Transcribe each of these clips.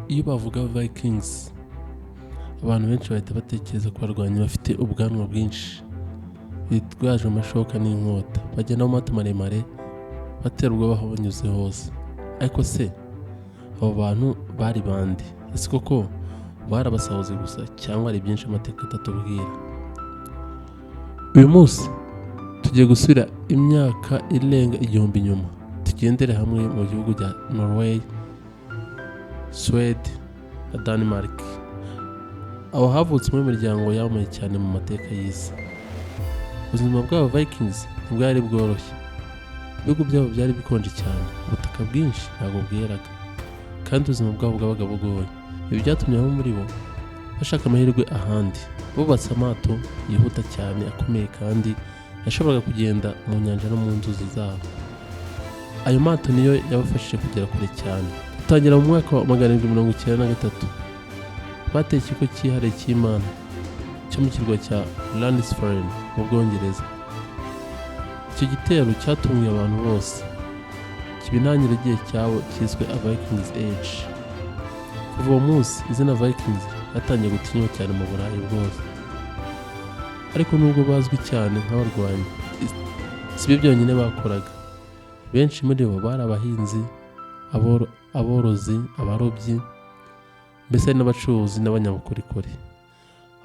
Iyo bavuga Vikings, abantu benshi bahita batekereza ku barwanyi bafite ubwanwa bwinshi, bitwaje amashoka n'inkota, bagenda mu mato maremare, batera ubwoba aho banyuze hose. Ariko se abo bantu bari bande? Ese koko bari abasahuzi gusa, cyangwa hari byinshi amateka atatubwira? Uyu munsi tugiye gusubira imyaka irenga 1000 inyuma, tugendere hamwe mu gihugu bya Norway, Suwede na Denmark, aho havutse umwe mu miryango yamamaye cyane mu mateka y'isi. Ubuzima bw'aba Vikings ntibwari bworoshye. Ibihugu byabo byari bikonje cyane, ubutaka bwinshi ntabwo bweraga, kandi ubuzima bwabo bwabaga bugoye. Ibi byatumye bamwe muri bo bashaka amahirwe ahandi. Bubatse amato yihuta cyane, akomeye, kandi yashoboraga kugenda mu nyanja no mu nzuzi zabo. Ayo mato niyo yabafashije kugera kure cyane. Gutangira mu mwaka wa 793, bateye ikigo cyihariye cy'Imana cyo mu kirwa cya Lindisfarne mu Bwongereza. Icyo gitero cyatunguye abantu bose, kiba intangiriro y'igihe cyabo cyiswe a Vikings Age. Kuva uwo munsi, izina Vikings ryatangiye gutinywa cyane mu Burayi bwose. Ariko nubwo bazwi cyane nk'abarwanyi, si byo byonyine bakoraga. Benshi muri bo bari abahinzi, aborozi, abarobyi, mbese hari n'abacuruzi n'abanyabukorikori.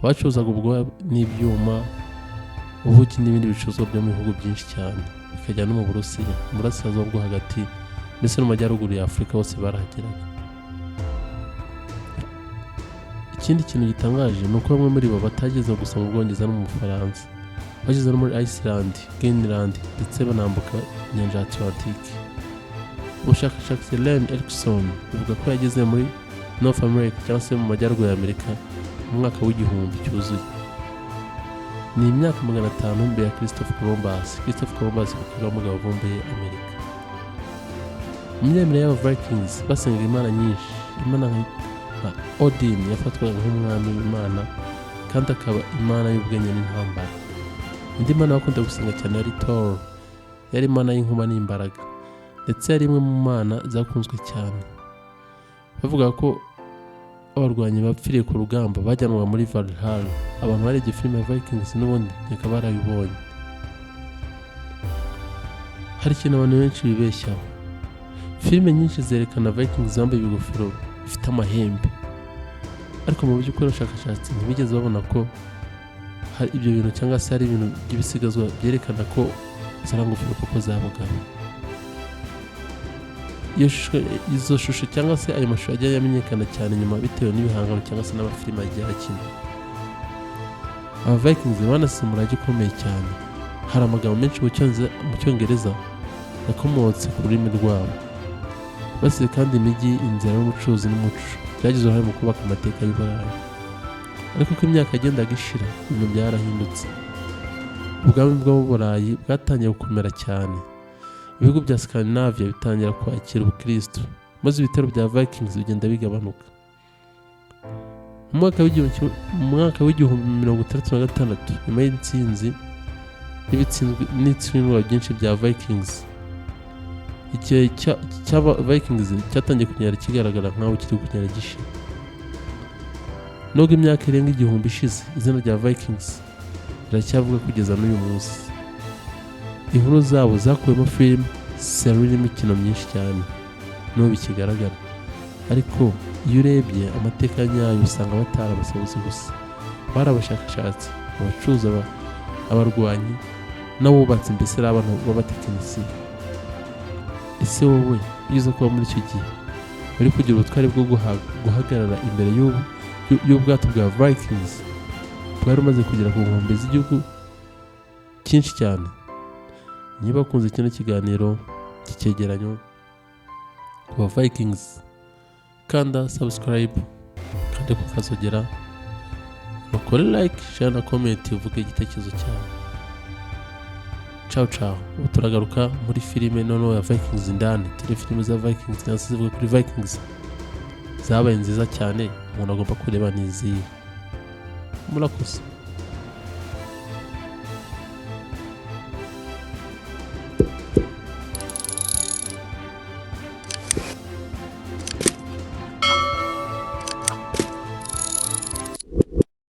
Abacuruzaga ubwoya n'ibyuma, ubuki n'ibindi bicuruzwa byo mu bihugu byinshi cyane, bikajya no mu Burusiya, mu Burasirazuba bwo Hagati, ndetse no mu Majyaruguru ya Afurika, hose barahageraga. Ikindi kintu gitangaje ni uko bamwe muri bo batageze gusa mu Bwongereza no mu Bufaransa, bageze no muri Iceland, Greenland, ndetse banambuka inyanja ya Atlantique. Umushakashatsi Len Erikson bivuga ko yageze muri North America, cyangwa se mu Majyaruguru ya Amerika, mu mwaka w'1000 cyuzuye. Ni imyaka 500 mbere ya Christopher Columbus. Christopher Columbus akaba ari umugabo wavumbuye Amerika. Mu myemerere y'aba Vikings, basengaga imana nyinshi. Imana nka Odin yafatwaga nk'umwami w'Imana kandi akaba imana y'ubwenge n'intambara. Indi mana bakunda gusenga cyane yari Thor, yari imana y'inkuba n'imbaraga, ndetse yari imwe mu mana zakunzwe cyane. Bavuga ko abarwanyi bapfiriye ku rugamba bajyanwaga muri Valhalla. Abantu barebye filime ya Vikings n'ubundi reka barabibonye. Hari ikintu abantu benshi bibeshyaho. Filime nyinshi zerekana Vikings bambaye ibigofero bifite amahembe, ariko mu by'ukuri abashakashatsi ntibigeze babona ko hari ibyo bintu, cyangwa se hari ibintu by'ibisigazwa byerekana ko ziriya ngofero koko zabagaho. Iyo shusho, izo shusho cyangwa se ayo mashusho agiye amenyekana cyane nyuma bitewe n'ibihangano cyangwa se n'amafilime agiye akina. Aba Vikings banasize umurage ukomeye cyane. Hari amagambo menshi mu Cyongereza yakomotse ku rurimi rwabo. Basize kandi imijyi, inzira y'ubucuruzi n'umuco byagize uruhare mu kubaka amateka y'Uburayi. Ariko uko imyaka yagendaga ishira, ibintu byarahindutse. Ubwami bwo mu Burayi bwatangiye gukomera cyane, ibihugu bya Scandinavia bitangira kwakira ubukristo, maze ibitero bya Vikings bigenda bigabanuka. Mu mwaka w'1066, nyuma y'intsinzi n'ibitsindwa byinshi bya Vikings, igihe cy'aba Vikings cyatangiye kugenda kigaragara nk'aho kiri kugenda gishira. Nubwo imyaka irenga 1000 ishize, izina rya Vikings riracyavuga kugeza n'uyu munsi. Inkuru zabo zakuwemo filime, série n'imikino myinshi cyane n'ubu bikigaragara. Ariko iyo urebye amateka nyayo, usanga batari abasahuzi gusa. Bari abashakashatsi, abacuruzi, abarwanyi n'abubatsi, mbese ari abantu b'abatekinisiye. Ese wowe, iyo uza kuba muri icyo gihe, uri kugira ubutwari bwo guhagarara imbere y'ubwato bwa Vikings bwari bumaze kugera ku nkombe z'igihugu cyinshi cyane? Niba wakunze kino kiganiro cy'icyegeranyo ku ba Vikings, kanda subscribe, kandi ku kazogera, ukore like, share na comment, uvuge igitekerezo cyawe. Ciao ciao. Ubu turagaruka muri filime noneho ya Vikings indani, turi filime za Vikings cyangwa se zivuga kuri Vikings zabaye nziza cyane, umuntu agomba kureba ni izihe. Murakoze.